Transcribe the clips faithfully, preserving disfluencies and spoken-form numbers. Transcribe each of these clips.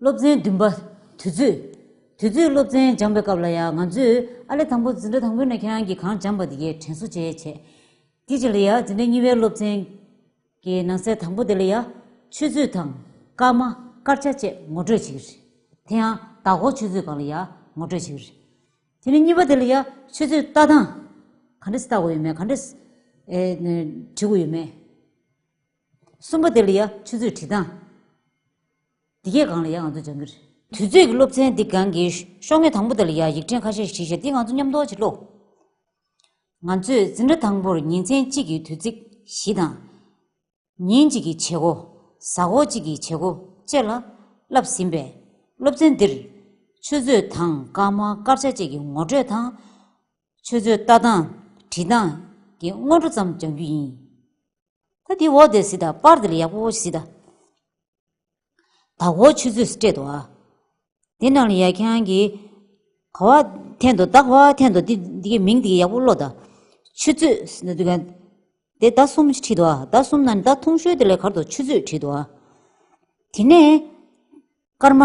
སློབ་ཚན་བདུན་པ། དུས་ཚོད། དུས་ཚོད་སློབ་ཚན་སྦྱངས་པའི་སྐབས་ལ་ཡང་ང་ཚོས་ཨ་ལས་དང་པོ་འཛིན་གྲྭ་དང་པོའི་ནང་ཁྱེད་རང་གིས་གང་སྦྱངས་པ་དེ་གའི་དྲན་གསོ་བྱས་བྱས། དེ་རྗེས་ལ་ཡང་འཛིན་གྲྭ་གཉིས་པའི་སློབ་ཚན་གྱི་ནང་གསེས་དང་པོ་དེ་ལ་ཡང་ཆུ་ཚོད་དང་སྐར་མ་སྐར་ཆ་བཅས་ངོ་སྤྲོད་བྱེད་ཀྱི་རེད། དེ་ཡང་ཟླ་འགོར་ཆུ་ཚོད་སྒང་ལ་ཡང་ངོ་སྤྲོད་བྱེད་ཀྱི་རེད། དེ་ནས་གཉིས་པ་དེ་ལ་ཡང་ཆུ་ཚོད་ལྟ་སྟངས་ག་འདྲས་ལྟ་དགོས་ཡོད་མེད། ག་འདྲས་ཨེ་ནས་བྲི་དགོས་ཡོད་མེད། གསུམ་པ་དེ་ལ་ཡང་ཆུ་ཚོད་བྲི་སྟངས། འདི་གས་སྒང་ལ་ཡང་ང་ཚོ་སྦྱང་གི་རེད། དུས་ཚོད་ཀྱི་སློབ་ཚན་འདི་སྒང་གི་ཤོག་ངོས་དང་པོ་དེ་ལ་ཡང་ཡིག་ཕྲེང་ཁ་ཤས་ཤིག་བྲིས་ཤག་འདི་ང་ཚོ་མཉམ་དུ་ཅིག་ཀློག་ང་ཚོས་འཛིན་གྲྭ་དང་པོར་ཉིན་མཚན་གཅིག་གི་དུས་ཚིགས་བཞི་དང་། ཉིན་གཅིག་གི་བྱེད་སྒོ། གཟའ་འཁོར་གཅིག་གི་བྱེད་སྒོ་བཅས་ལ་བསླབས་ཟིན་པས། སློབ་ཚན་འདིར་ཆུ་ཚོད་དང་སྐར་མ་སྐར་ཆ་བཅས་ཀྱི་ངོ་སྤྲོད་དང་། ཆུ་ཚོད་ལྟ་སྟངས་བྲི་སྟངས་ཀྱི་སྔོན་འགྲོ་ཙམ་སྦྱང་རྒྱུ་ཡིན། ད་འདི་འོག་དེ་གཟིགས་དང་། པར་དེ་ལ་ཡག་པོ་གཟིགས་དང་། ཟླ་འགོར་ཆུ་ཚོད་ཟེར་སྤྲད་འདུག་ཨ། དེ་ནང་ལ་ཡ་ཁྱེད་རང་གིས་ག་བ་འཐེན་འདུག་ད་ག་བ་འཐེན་འདུག་འདི་འདི་གའི་མིང་འདི་གའི་ཡག་པོ་ཀློག་དང་། ཆུ་ཚོད་ཟེར་ན་འདུག་ག་དེ་ཟླ་གསུམ་བྲིས་འདུག་ཨ། ཟླ་གསུམ་ནང་ནས་ཟླ་ཐུང་ཤོས་དེ་ལ་ག་རེ་འདུག་ཆུ་ཚོད་བྲིས་འདུག་ཨ། དེ་ནས་སྐར་མ།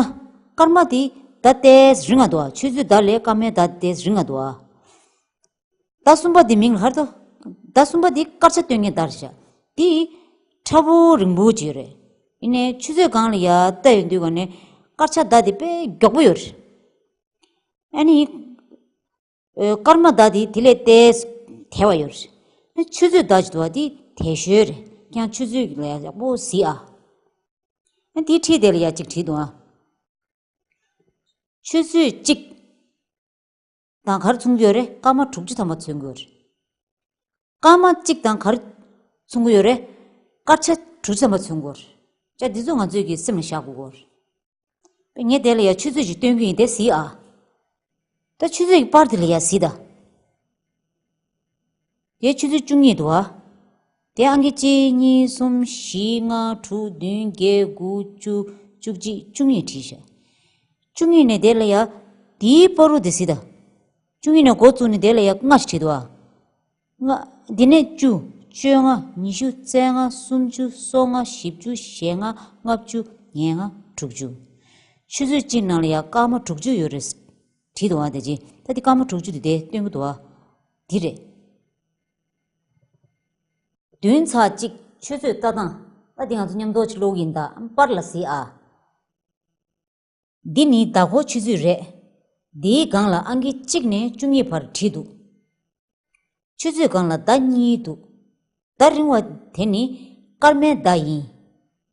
སྐར་མ་དེ་ཟླ་ཏོག་ཙམ་རིང་བ་འདུག་ཨ། ཆུ་ཚོད་ཟླ་ལས་སྐར་མའི་ཟླ་ཏོག་ཙམ་རིང་བ་འདུག་ཨ། ཟླ་གསུམ་པ་དེ་མིང་ལ་ག་རེ་འདུག་ཟླ་གསུམ་པ་དེ་སྐར་ཆ་སྟོན་མཁན་ཟླ་རེད་ཤག་དེ་ཕྲ་བོ་རིང་པོ་ཅིག་རེད། ཡིན་ནའི་ཆུ་ཚོད་སྒང་ལ་ཡ་ལྟ་ཡོང་དུས་ག་ནས་སྐར་ཆ་ཟླ་དེ་དཔེ་མགྱོགས་པོ་ཡོད་རེད། ཨ་ནི། ཨོ། སྐར་མ་ཟླ་དེ་དེ་ལས་ཏོག་ཙམ་དལ་བ་ཡོད་རེད། ཨ་ཆུ་ཚོད་ཟླ་ཅིག་འདུག་བ་དེ་དལ་ཤོས་རེད། ཁྱེད་རང་ཆུ་ཚོད་ལ་ཡ་ཡག་པོ་གཟིགས་ཨ། ཨ་དེའི་འཁྲིས་དེ་ལ་ཡ་གཅིག་བྲིས་འདུག་ཨ། ཆུ་ཚོད་གཅིག་དང་ག་རེ་མཚུངས་ཡོད་རེད། སྐར་མ་དྲུག་ཅུ་ཐམ་པ་མཚོན་གྱི་ཡོད་རེད། སྐར་མ་གཅིག་དང་ག་རེ་མཚུངས་ཀྱི་ཡོད་རེད། སྐར་ཆ་དྲུག་ཅུ་ཐམ་པ་མཚོན་གྱི་ཡོད་རེད། ཅག་འདི་ཚོ་ང་ཚོས་ཀྱི་སེམས་ལ་བཞག་དགོས་ཀྱི་ཡོད་རེད། ངས་དེ་ལ་ཡ་ཆུ་ཚོད་ཅིག་སྟོན་གྱི་ཡིན། དེ་གཟིགས་ཨ། ད་ཆུ་ཚོད་ཀྱི་པར་དེ་ལ་ཡ་གཟིགས་དང་། དེ་ཆུ་ཚོད་བཅུ་གཉིས་འདུག་ཨ། དེ་ཨང་ཀི་གཅིག་གཉིས་གསུམ་བཞི་ལྔ་དྲུག་བདུན་བརྒྱད་དགུ་བཅུ་བཅུ་གཅིག་བཅུ་གཉིས་བྲིས་ཤག་བཅུ་གཉིས་ནས་དེ་ལ་ཡ། དེའི་བར་དུ་དེ་གཟིགས་དང་། བཅུ་གཉིས་ནས་འགོ་བཙུགས་ནས་དེ་ལ་ཡ་ལྔ་ཞིག་བྲིས་འདུག་ཨ། ལྔ། དེ་ནས་བཅུ། བཅོ་ལྔ། ཉི་ཤུ། རྩ་ལྔ། སུམ་ཅུ། སོ་ལྔ། བཞི་བཅུ། ཞེ་ལྔ། ལྔ་བཅུ། ཉེར་ལྔ། དྲུག་ཅུ། ཆུ་ཚོད་གཅིག་ནང་ལ་ཡ་སྐར་མ་དྲུག་ཅུ་ཡོད་རེད། བྲིས་འདུག་ཨ། དེ་རྗེས་ད་དེ་སྐར་མ་དྲུག་ཅུ་དེ་དེ་སྟོན་གྱི་འདུག་ཨ། འདི་རེད། བདུན་ཚེག་གཅིག་ཆུ་ཚོད་ལྟ་སྟངས། ད་འདི་ང་ཚོ་མཉམ་དུ་ཅིག་ཀློག་གི་ཡིན་ད། པར་ལ་གཟིགས་ཨ། འདི་ནི་ཟླ་འགོར་ཆུ་ཚོད་རེད། འདིའི་སྒང་ལ་ཨང་ཀི་གཅིག་ནས་བཅུ་གཉིས་བར་བྲིས་འདུག་ཆུ་ཚོད་སྒང་ལ་ཟླ་གཉིས་འདུག་ཟླ་རིང་བ་དེ་ནི་སྐར་མའི་ཟླ་ཡིན།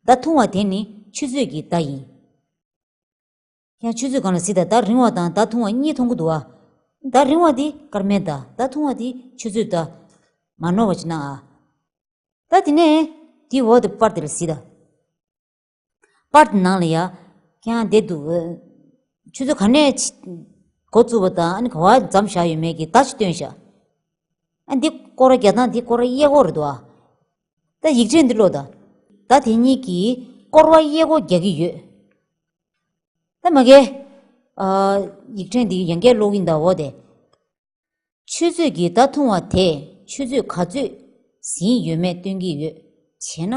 ཟླ་ཐུང་བ་དེ་ནི་ཆུ་ཚོད་ཀྱི་ཟླ་ཡིན། ཡང་ཆུ་ཚོད་སྒང་ལ་གཟིགས་དང་། ཟླ་རིང་བ་དང་ཟླ་ཐུང་བ་གཉིས་མཐོང་གི་འདུག་ཨ། ཟླ་རིང་བ་དེ་སྐར་མའི་ཟླ། ཟླ་ཐུང་བ་དེ་ཆུ་ཚོད་ཟླ། མ་ནོར་བ་ཅིག་གནང་ཨ། ད་དེ་ནས་དེའི་འོག་ཏུ་པར་དེ་ལ་གཟིགས་དང་། པར་དེ་ནང་ལ་ཡ། ཁྱེད་རང་བསྡད་འདུག་ཆུ་ཚོད་ག་ནས་འགོ་བཙུགས་པ་དང་། ཨ་ནི་ག་བ་མཚམས་བཞག་ཡོད་མེད་ཀྱི་བརྡ་ཅིག་སྟོན་ཤག་ཨ་འདི་སྐོར་ར་རྒྱག་སྟངས་འདི་སྐོར་ར་གཡས་སྐོར་རེད་འདུག་ཨ། ད་ཡིག་ཕྲེང་འདི་ཀློག་དང་། བརྡ་དེ་གཉིས་ཀྱིས་སྐོར་བ་གཡས་སྐོར་རྒྱག་གི་ཡོད། ད་མ་གི། ཨ། ཡིག་ཕྲེང་འདི་ཡང་བསྐྱར་ཀློག་གིན་ད། འོ་དེ། ཆུ་ཚོད་ཀྱི་ཟླ་ཐུང་བ་དེས་ཆུ་ཚོད་ག་ཚོད་ཟིན་ཡོད་མེད་སྟོན་གྱི་ཡོད། བྱས་ན།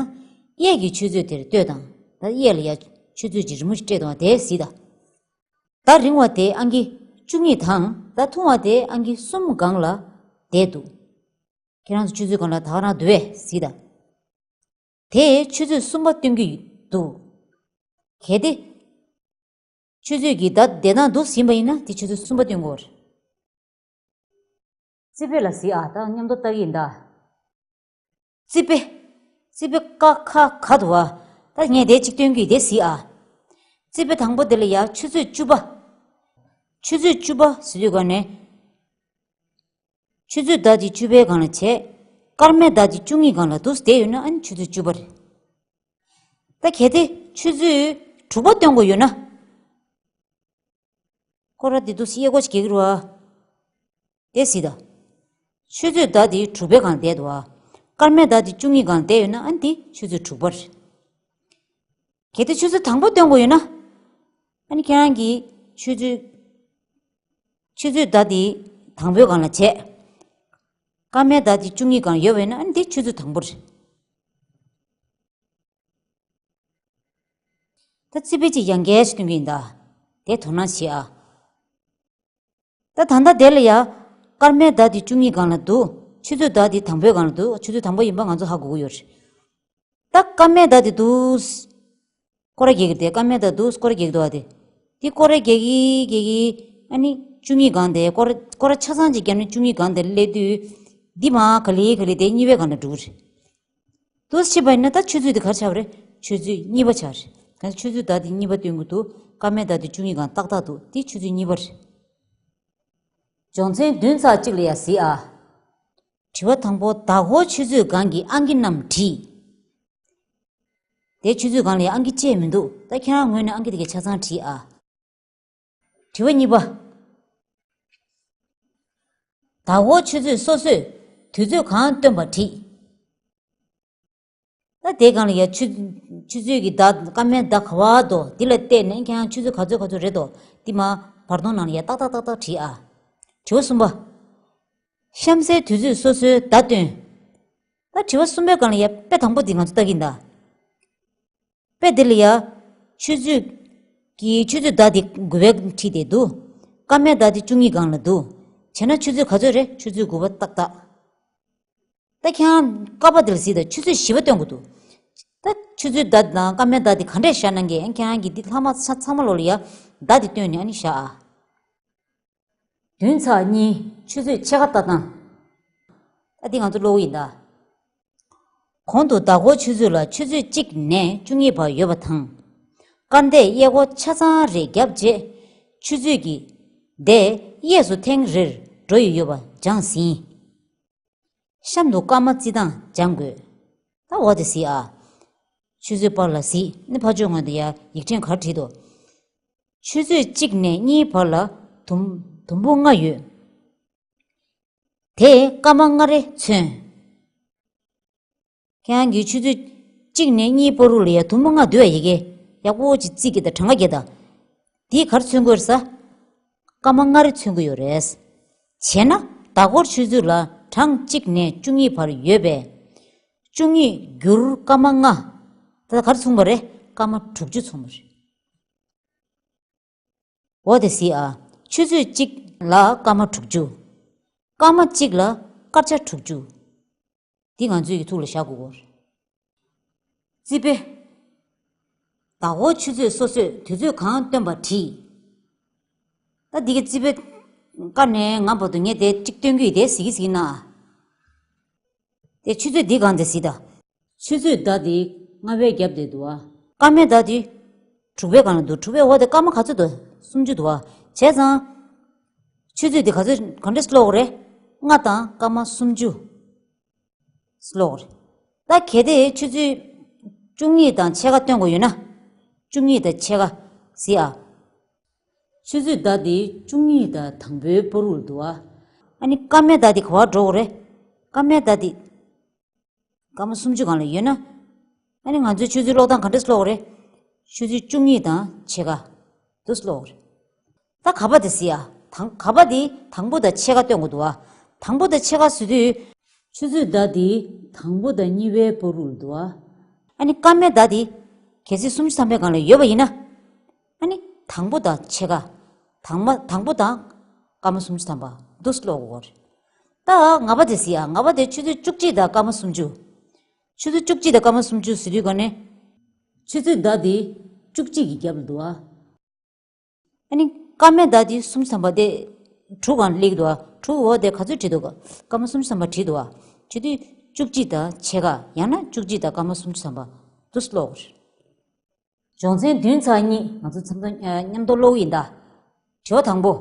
གཡས་ཀྱི་ཆུ་ཚོད་དེར་ལྟོས་དང་། ད་གཡས་ལ་ཡ་ཆུ་ཚོད་ཅིག་རིང་མོ་ཞིག་སྤྲད་དང་། དེ་གཟིགས་དང་། ཟླ་རིང་བ་དེ་ཨང་ཀི་བཅུ་གཉིས་དང་ཟླ་ཐུང་བ་དེ་ཨང་ཀི་གསུམ་སྒང་ལ་བསྡད་འདུག་ཁྱེད་རང་ཚོ་ཆུ་ཚོད་སྒང་ལ་ད་ག་རང་འདུག་པས་གཟིགས་དང་། དེས་ཆུ་ཚོད་གསུམ་པ་སྟོན་གྱི་འདུག་གལ་ཏེ། ཆུ་ཚོད་ཀྱི་ཟླ་བསྡད་སྟངས་འདུག་ཟིན་པ་ཡིན་ན་དེ་ཆུ་ཚོད་གསུམ་པ་སྟོན་དགོས་རེད། རྩིས་དཔེ་ལ་གཟིགས་ཨ། ད་མཉམ་དུ་ལྟ་གི་ཡིན་ད། རྩིས་དཔེ། རྩིས་དཔེ་ཀ་ཁ་ག་འདུག་པ། ད་ངས་དེ་གཅིག་སྟོན་གྱི་ཡིན། དེ་གཟིགས་ཨ། རྩིས་དཔེ་དང་པོ་དེ་ལ་ཡ་ཆུ་ཚོད་བཅུ་པ། ཆུ་ཚོད་བཅུ་པ་ཟེར་དུས་ག་ནས། ཆུ་ཚོད་ཟླ་དེ་བཅུ་པའི་སྒང་ལ་བྱས། སྐར་མའི་ཟླ་དེ་བཅུ་གཉིས་སྒང་ལ་འདུག་བསྡད་ཡོད་ན། ཨ་ནི་ཆུ་ཚོད་བཅུ་པ་རེད། ད་གལ་ཏེ་ཆུ་ཚོད་དྲུག་པ་སྟོན་དགོས་ཡོད་ན། སྐོར་ར་དེ་འདུག་གཡས་སྐོར་ཞིག་རྒྱག་གི་རེད་པ། དེ་གཟིགས་དང་། ཆུ་ཚོད་ཟླ་དེ་དྲུག་པའི་སྒང་བསྡད་འདུག་པ། སྐར་མའི་ཟླ་དེ་བཅུ་གཉིས་སྒང་བསྡད་ཡོད་ན། ཨ་ནི་དེ་ཆུ་ཚོད་དྲུག་པ་རེད། གལ་ཏེ་ཆུ་ཚོད་དང་པོ་སྟོན་དགོས་ཡོད་ན། ཨ་ནི་ཁྱེད་རང་གིས་ཆུ་ཚོད། ཆུ་ཚོད་ཟླ་དེ་དང་པོའི་སྒང་ལ་བྱས། སྐར་མའི་ཟླ་དེ་བཅུ་གཉིས་སྒང་ཡོད་པ་ཡིན་ན། ཨ་ནི་དེ་ཆུ་ཚོད་དང་པོ་རེད། ད་རྩིས་དཔེ་གཅིག་ཡང་བསྐྱར་ཞིག་སྟོན་གྱི་ཡིན་ད། དེ་དོ་སྣང་བྱེད་ཨ། ད་ད་ལྟ་དེ་ལ་ཡ། སྐར་མའི་བརྡ་དེ་བཅུ་གཉིས་སྒང་ལ་འདུག་ཆུ་ཚོད་བརྡ་དེ་དང་པོའི་སྒང་ལ་འདུག་ཆུ་ཚོད་དང་པོ་ཡིན་པ་ང་ཚོ་ཧ་གོ་གི་ཡོད་རེད། ད་སྐར་མའི་བརྡ་དེ་འདུག་སྐོར་ར་རྒྱག་གི་དེ་སྐར་མའི་བརྡ་འདུག་སྐོར་ར་རྒྱག་གི་འདུག་ཨ་དེ། དེ་སྐོར་ར་རྒྱག་གི་རྒྱག་གི། ཨ་ནི་བཅུ་གཉིས་སྒང་དེ་སྐོར་སྐོར་ར་ཆ་ཚང་ཅིག་བརྒྱབ་ནས་བཅུ་གཉིས་སྒང་དེ་སླེབས་དུས། འདི་མ་ག་ལེ་ག་ལེ་དེ་གཉིས་པའི་སྒང་ལ་འགྲོ་གི་རེད། འདུག་སེ་བྱས་པ་ཡིན་ན་ད་ཆུ་ཚོད་དེ་ག་རེ་ཆགས་པ་རེད། ཆུ་ཚོད་གཉིས་པ་ཆགས་རེད། གང་ཆུ་ཚོད་བརྡ་དེ་གཉིས་པ་སྟོན་གྱི་འདུག་སྐར་མའི་བརྡ་དེ་བཅུ་གཉིས་སྒང་ཏག་ཏག་འདུག་དེ་ཆུ་ཚོད་གཉིས་པ་རེད། སྦྱོང་ཚན་བདུན་ཚེག་གཅིག་ལ་ཡ་གཟིགས་ཨ། དྲི་བ་དང་པོ། ཟླ་འཁོར་ཆུ་ཚོད་སྒང་གི་ཨང་ཀི་རྣམས་བྲིས། དེ་ཆུ་ཚོད་སྒང་ལ་ཡ་ཨང་ཀི་བཅས་མི་འདུག་ད་ཁྱེད་རང་ངོས་ནས་ཨང་ཀི་དེ་གའི་ཆ་ཚང་བྲིས་ཨ། དྲི་བ་གཉིས་པ། ཟླ་འཁོར་ཆུ་ཚོད་སོ་སོས་དུས་ཚོད་གང་སྟོན་པ་བྲིས། ད་དེའི་སྒང་ལ་ཡ་ཆུ་ཆུ་ཚོད་ཀྱི་བརྡ་སྐར་མའི་བརྡ་ག་བ་འདུག་འདི་ལ་བལྟས་ནས་ཁྱེད་རང་ཆུ་ཚོད་ག་ཚོད་ག་ཚོད་རེད་འདུག་འདི་མ་བར་སྟོང་ནང་ལ་ཡ་ཏག་ཏག་ཏག་ཏག་བྲིས་ཨ། དྲི་བ་གསུམ་པ། གཤམ་གསལ་དུས་ཚོད་སོ་སོའི་བརྡ་སྟོན། ད་དྲི་བ་གསུམ་པའི་སྒང་ལ་ཡ་དཔེ་དང་པོ་འདི་ང་ཚོ་ལྟ་གི་ཡིན་ད། དཔེ་འདི་ལ་ཡ། ཆུ་ཚོད་ཀྱི་ཆུ་ཚོད་བརྡ་འདི་དགུ་པའི་ཁྲིད་དེ་འདུག་སྐར་མའི་བརྡ་འདི་བཅུ་གཉིས་སྒང་ལ་འདུག་བྱས་ན་ཆུ་ཚོད་ག་ཚོད་རེད། ཆུ་ཚོད་དགུ་པ་ཏག་ཏག་ད་ཁྱེད་རང་ཀ་པ་འདི་ལ་གཟིགས་དང་ཆུ་ཚོད་བཞི་པ་སྟོན་དགོས་འདུག་ད་ཆུ་ཚོད་བརྡ་དང་སྐར་མའི་བརྡ་འདི་ག་འདྲས་བཞག་གནང་གི་ཁྱེད་རང་གིས་འདི་ལྷག་མ་ཚ་ཚང་མ་ལོག་ལ་ཡ་བརྡ་འདི་སྟོན་ནས་ཨ་ནི་བཞག་ཨ། བདུན་ཚེག་གཉིས། ཆུ་ཚོད་ཕྱེད་ཀ་ལྟ་སྟངས། ད་འདི་ང་ཚོ་ཀློག་གི་ཡིན་ད། གོང་དུ་ཟླ་འཁོར་ཆུ་ཚོད་ལ་ཆུ་ཚོད་གཅིག་ནས་བཅུ་གཉིས་བར་ཡོད་པ་དང་། སྐར་མདས་གཡས་སྐོར་ཆ་ཚང་རེ་བརྒྱབ་རྗེས། ཆུ་ཚོད་ཀྱི་མདས་གཡས་སུ་ཐེངས་རེར་འགྲོ་ཡི་ཡོད་པ་སྦྱངས་ཟིན། གཤམ་དུ་སྐར་མ་བརྩི་སྟངས་སྦྱང་དགོས། ད་འོ་དེ་གཟིགས་ཨ། ཆུ་ཚོད་པར་ལ་གཟིགས་ནི་ཕར་ཕྱོགས་ངོས་དུ་ཡ་ཡིག་ཕྲེང་ག་རེ་བྲིས་འདུག་ཆུ་ཚོད་གཅིག་ནས་གཉིས་བར་ལ་དུམ་དུམ་བུ་ལྔ་ཡོད། དེས་སྐར་མ་ལྔ་རེ་མཚོན། ཁྱེད་རང་གིས་ཆུ་ཚོད་གཅིག་ནས་གཉིས་བར་དུ་ལ་ཡ་དུམ་བུ་ལྔ་འདུག་ཡ་ཡི་གེ་ཡག་པོ་ཅིག་བརྩིས་ཀྱི་དང་གྲངས་ཀ་རྒྱག་དང་། འདིས་ག་རེ་མཚོན་གྱི་ཡོད་རེད་ཟེར། སྐར་མ་ལྔ་རེ་མཚོན་གྱི་ཡོད་རེད། བྱས་ན་ཟླ་འཁོར་ཆུ་ཚོད་ལ་གྲངས་གཅིག་ནས་བཅུ་གཉིས་བར་ཡོད་པས། བཅུ་གཉིས་བསྒྱུར་སྐར་མ་ལྔ། ད་ག་རེ་མཚུངས་པ་རེད། སྐར་མ་དྲུག་ཅུ་མཚུངས་པ་རེད། འོ་དེ་གཟིགས་ཨ། ཆུ་ཚོད་གཅིག་ལ་སྐར་མ་དྲུག་ཅུ། སྐར་མ་གཅིག་ལ་སྐར་ཆ་དྲུག་ཅུ། འདི་ང་ཚོའི་ཐུགས་ལ་བཞག་དགོས་ཀྱི་རེད། རྩིས་དཔེ། ཟླ་འཁོར་ཆུ་ཚོད་སོ་སོས་དུས་ཚོད་གང་སྟོན་པ་བྲིས། ད་འདི་གའི་རྩིས་དཔེ་ཀ་ནས་ང་བར་དུ་ངས་དེ་གཅིག་སྟོན་གྱི་ཡོད། དེ་གཟིགས་ཀྱི་གཟིགས་ན། དེ་ཆུ་ཚོད་འདི་སྒང་དེ་གཟིགས་དང་། ཆུ་ཚོད་བརྡ་དེ་ལྔ་པའི་རྒྱབ་དེ་འདུག་ཨ། སྐར་མའི་བརྡ་དེ་དྲུག་པའི་སྒང་ལ་འདུག་དྲུག་པའི་འོག་དེ་སྐར་མ་ག་ཚོད་འདུག་སུམ་ཅུ་འདུག་ཨ། བྱས་ཙང་། ཆུ་ཚོད་དེ་ག་ཚོད་ག་འདྲས་ཀློག་དགོས་རེད། ལྔ་དང་སྐར་མ་སུམ་ཅུ་ཀློག་དགོས་རེད། ད་གལ་ཏེ་ཆུ་ཚོད་བཅུ་གཉིས་དང་ཕྱེད་ཀ་སྟོན་དགོས་ཡོད་ན། བཅུ་གཉིས་དང་ཕྱེད་ཀ་གཟིགས་ཨ། ཆུ་ཚོད་བརྡ་དེ་བཅུ་གཉིས་དང་དང་པོའི་བར་དུ་འདུག་ཨ། ཨ་ནི་སྐར་མའི་བརྡ་དེ་ག་པར་འགྲོ་དགོས་རེད། སྐར་མའི་བརྡ་དེ་སྐར་མ་སུམ་ཅུ་སྒང་ལ་ཡོད་ན། ཨ་ནི་ང་ཚོའི་ཆུ་ཚོད་ཀློག་སྟངས་ག་འདྲས་ཀློག་དགོས་རེད། ཆུ་ཚོད་བཅུ་གཉིས་དང་ཕྱེད་ཀ་འདུག་སེ་ཀློག་དགོས་རེད། ད་ག་པ་དེ་གཟིགས་ཨ། དང་ག་པ་དེ་དང་པོ་དང་ཕྱེད་ཀ་སྟོན་དགོས་འདུག་ཨ། དང་པོ་དང་ཕྱེད་ཀ་ཟེར་དུས། ཆུ་ཚོད་བརྡ་དེ་དང་པོ་དང་གཉིས་པའི་བར་དུ་འདུག་ཨ། ཨ་ནི་སྐར་མའི་བརྡ་དེ་གལ་སྲིད་སུམ་ཅུ་ཐམ་པའི་སྒང་ལ་ཡོད་པ་ཡིན་ན། ཨ་ནི་དང་པོ་དང་ཕྱེད་ཀ་དང་མ་དང་པོ་དང་སྐར་མ་སུམ་ཅུ་ཐམ་པ་འདུག་སེ་ཀློག་དགོས་རེད། ད་ལྔ་པ་དེ་གཟིགས་ཨ། ལྔ་པ་དེ་ཆུ་ཚོད་བཅུ་གཅིག་དང་སྐར་མ་སུམ་ཅུ། ཆུ་ཚོད་བཅུ་གཅིག་དང་སྐར་མ་སུམ་ཅུ་ཟེར་དུས་ག་ནས། ཆུ་ཚོད་བརྡ་དེ་བཅུ་གཅིག་གི་རྒྱབ་ལ་འདུག་ཨ། ཨ་ནི་སྐར་མའི་བརྡ་དེ་སུམ་ཅུ་ཐམ་པ་དེ་དྲུག་སྒང་སླེབས་འདུག་ཨ། དྲུག་འོག་དེ་ག་ཚོད་བྲིས་འདུག་ག་སྐར་མ་སུམ་ཅུ་ཐམ་པ་བྲིས་འདུག་ཨ། བྱེད་དུས་བཅུ་གཅིག་དང་ཕྱེད་ཀ་ཡང་ན་བཅུ་གཅིག་དང་སྐར་མ་སུམ་ཅུ་ཐམ་པ་འདུག་སེ་ཀློག་དགོས་རེད། སྦྱོང་ཚན་བདུན་ཚེག་གཉིས་ང་ཚོ་མཚམས་མཚམས་མཉམ་དུ་ཀློག་གི་ཡིན་ད། དྲི་བ་དང་པོ།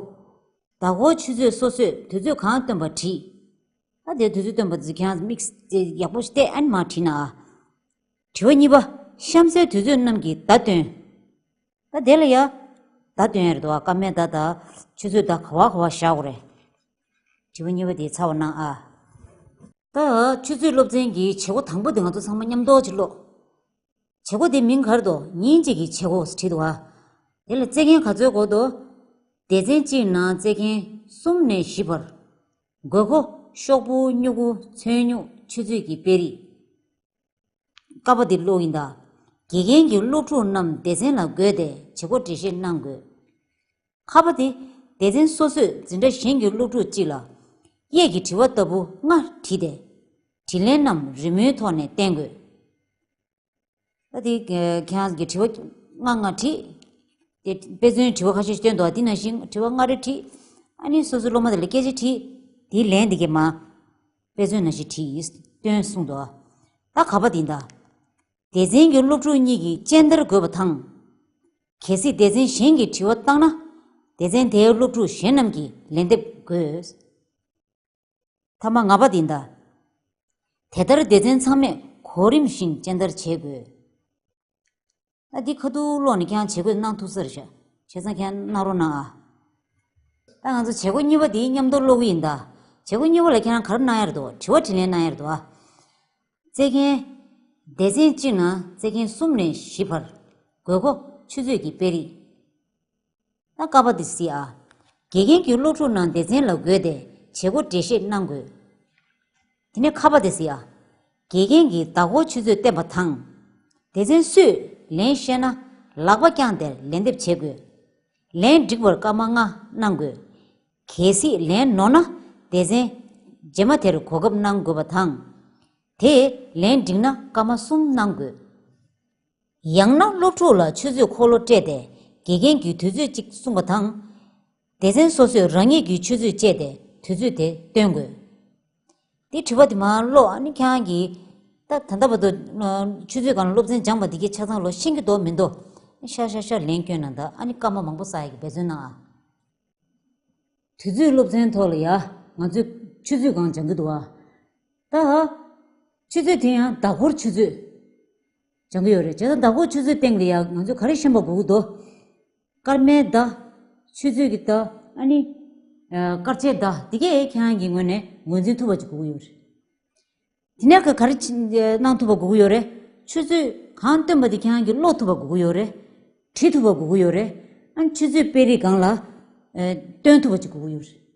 ཟླ་འཁོར་ཆུ་ཚོད་སོ་སོས་དུས་ཚོད་གང་སྟོན་པ་བྲིས། ད་དེ་དུས་ཚོད་སྟོན་པ་ཚོ་ཁྱེད་རང་དམིགས་བསལ་ཡག་པོ་ཞིག་བལྟས་ཨ་ནི་མར་བྲིས་ན་ཨ། དྲི་བ་གཉིས་པ། གཤམ་གསལ་དུས་ཚོད་རྣམས་ཀྱི་བརྡ་སྟོན། ད་དེ་ལ་ཡ། བརྡ་སྟོན་ཡ་རེད་དོ། སྐར་མའི་བརྡ་དང་ཆུ་ཚོད་བརྡ་ག་བ་ག་བ་བཞག་དགོས་རེད། དྲི་བ་གཉིས་པ་དེ་ཚར་བ་གནང་ཨ། ད་ཆུ་ཚོད་སློབ་ཚན་གྱི་བྱེད་སྒོ་དང་པོ་དེ་ང་ཚོ་ཚང་མ་མཉམ་དུ་ཅིག་ཀློག་བྱེད་སྒོ་དེ་མིང་ག་རེ་འདུག་ཉིན་གཅིག་གི་བྱེད་སྒོ་བྲིས་འདུག་ཨ། དེ་ལ་རྩེད་མཁན་ག་ཚོད་དགོས་འདུག་སྡེ་ཚན་གཅིག་ནང་རྩེད་མཁན་གསུམ་ནས་བཞི་བར། དགོས་མཁོ། ཤོག་བུ། སྨྱུ་གུ། ཚོན་སྨྱུག་ཆུ་ཚོད་ཀྱི་དཔེ་རིས། ཀ་པ་འདི་ཀློག་ཡིན་ད། དགེ་རྒན་གྱིས་སློབ་ཕྲུག་རྣམས་སྡེ་ཚན་ལ་བགོས་ཏེ་བྱེད་སྒོ་འགྲེལ་བཤད་གནང་དགོས། ཁ་པ་དེ། སྡེ་ཚན་སོ་སོས་འཛིན་གྲྭ་གཞན་གྱི་སློབ་ཕྲུག་ཅིག་ལ། གཡས་ཀྱི་དྲི་བ་ལྟ་བུ་ལྔ་དྲིས་ཏེ། དྲིས་ལན་རྣམས་རི་མོའི་ཐོག་ནས་བསྟན་དགོས། ད་དེ་ཁྱེད་རང་གི་དྲི་བ་ལྔ་ལྔ་དྲིས། དེ་དཔེ་མཚོན་དྲི་བ་ཁ་ཤས་ཤིག་བཏོན་འདུག་དེ་ནང་བཞིན་དྲི་བ་ལྔ་རེ་དྲིས། ཨ་ནི་སོ་སོའི་སློབ་མ་དེ་ལ་སྐད་ཆ་དྲིས། དེའི་ལན་དེ་གས་མར་དཔེ་མཚོན་ནང་བཞིན་བྲིས། སྟོན་གསུངས་འདུག་ད་ག་པ་དེ་ད། སྡེ་ཚན་གྱི་སློབ་ཕྲུག་གཉིས་ཀྱིས་སྤྱན་བསྟར་དགོས་པ་དང་། གལ་སྲིད་སྡེ་ཚན་གཞན་གྱིས་དྲི་བ་བཏང་ན། སྡེ་ཚན་དེའི་སློབ་ཕྲུག་གཞན་རྣམས་ཀྱིས་ལན་འདེབས་དགོས། ཐ་མ་ལྔ་པ་འདི་ད། དེ་ལྟར་སྡེ་ཚན་ཚང་མས་གོ་རིམ་བཞིན་སྤྱན་བསྟར་བྱེད་དགོས། ཨ་འདི་ཁ་ཐུག་ཀློག་ནས་ཁྱེད་རང་བྱེད་དགོས་གནང་ཐུབ་ས་རེད་ཤག་བྱས་ཙང་ཁྱེད་རང་གནང་རོགས་གནང་ཨ། ད་ང་ཚོ་བྱེད་སྒོ་གཉིས་པ་འདི་མཉམ་དུ་ཀློག་གི་ཡིན་ད། བྱེད་སྒོ་གཉིས་པ་ལ་ཁྱེད་རང་ག་རེ་གནང་ཡ་རེད་འདུག་དྲི་བ་དྲིས་ལན་གནང་ཡ་རེད་འདུག་ཨ། རྩེད་མཁན། སྡེ་ཚན་གཅིག་ནང་རྩེད་མཁན་གསུམ་ནས་བཞི་བར། དགོས་མཁོ་ཆུ་ཚོད་ཀྱི་དཔེ་རིས། ད་ཀ་པ་འདི་གཟིགས་ཨ། དགེ་རྒན་གྱིས་སློབ་ཕྲུག་རྣམས་སྡེ་ཚན་ལ་བགོས་ཏེ་བྱེད་སྒོ་འགྲེལ་བཤད་གནང་དགོས། དེ་ནས་ཁ་པ་འདི་གཟིགས་ཨ། དགེ་རྒན་གྱིས་ཟླ་འཁོར་ཆུ་ཚོད་བསྟན་པ་དང་། སྡེ་ཚན་སུས་ལན་ཤེས་ན་ལག་པ་བརྐྱངས་ཏེ་ལན་འདེབས་བྱེད་དགོས། ལན་འགྲིག་པར་སྐར་མ་ལྔ་གནང་དགོས། གལ་སྲིད་ལན་ནོར་ན་སྡེ་ཚན་རྗེས་མ་དེར་གོ་སྐབས་གནང་དགོས་པ་དང་། དེས་ལན་འགྲིག་ན་སྐར་མ་གསུམ་གནང་དགོས། ཡང་ན་སློབ་ཕྲུག་ལ་ཆུ་ཚོད་འཁོར་ལོ་སྤྲད་དེ་དགེ་རྒན་གྱིས་དུས་ཚོད་གཅིག་གསུངས་པ་དང་། སྡེ་ཚན་སོ་སོས་རང་ཉིད་ཀྱི་ཆུ་ཚོད་སྤྱད་དེ་དུས་ཚོད་དེ་སྟོན་དགོས། དེ་དྲི་བ་དེ་མར་ཀློག་ཨ་ནི་ཁྱེད་རང་གིས། ད་ད་ལྟ་བར་དུ་ཆུ་ཚོད་སྒང་ལ་སློབ་ཚན་སྦྱངས་པ་འདི་གའི་ཆ་ཚང་ལོ་ཤེས་ཀྱི་འདུག་མི་འདུག་ཤ་ཤ་ཤ་ལན་སྐྱོན་གནང་ད་ཨ་ནི་སྐར་མ་མང་པོ་བསགས་ཡ་གི་འབད་བརྩོན་གནང་ཨ། དུས་ཚོད་སློབ་ཚན་ཐོག་ལ་ཡ། ང་ཚོས་ཆུ་ཚོད་སྒང་སྦྱང་གི་འདུག་ཨ། ད། ཆུ་ཚོད་དེ་ཡང་ཟླ་འཁོར་ཆུ་ཚོད། སྦྱང་གི་ཡོད་རེད། བྱས་ཙང་ཟླ་འཁོར་ཆུ་ཚོད་སྟེང་ལ་ཡ་ང་ཚོས་ག་རེ་ཤེས་པ་དགོས་ཀྱི་འདུག་སྐར་མའི་ཟླ། ཆུ་ཚོད་ཀྱི་ཟླ། ཨ་ནི། ཨ། སྐར་ཆའི་ཟླ་འདི་གས་ཁྱེད་རང་གི་ངོས་ནས་ངོས་འཛིན་ཐུབ་པ་ཅིག་དགོས་ཀྱི་ཡོད་རེད། དེ་ནས་ག་ག་རེ་ཅི་གནང་ཐུབ་པ་དགོས་ཀྱི་ཡོད་རེད། ཆུ་ཚོད་གང་སྟོན་པ་དེ་ཁྱེད་རང་གིས་ཀློག་ཐུབ་པ་དགོས་ཀྱི་ཡོད་རེད། བྲིས་ཐུབ་པ་དགོས་ཀྱི་ཡོད་རེད། ཨ་ནི་ཆུ་ཚོད་དཔེ་རིས་སྒང་ལ། ཨ། སྟོན་ཐུབ་པ་ཅིག་དགོས་ཀྱི་ཡོད་རེད།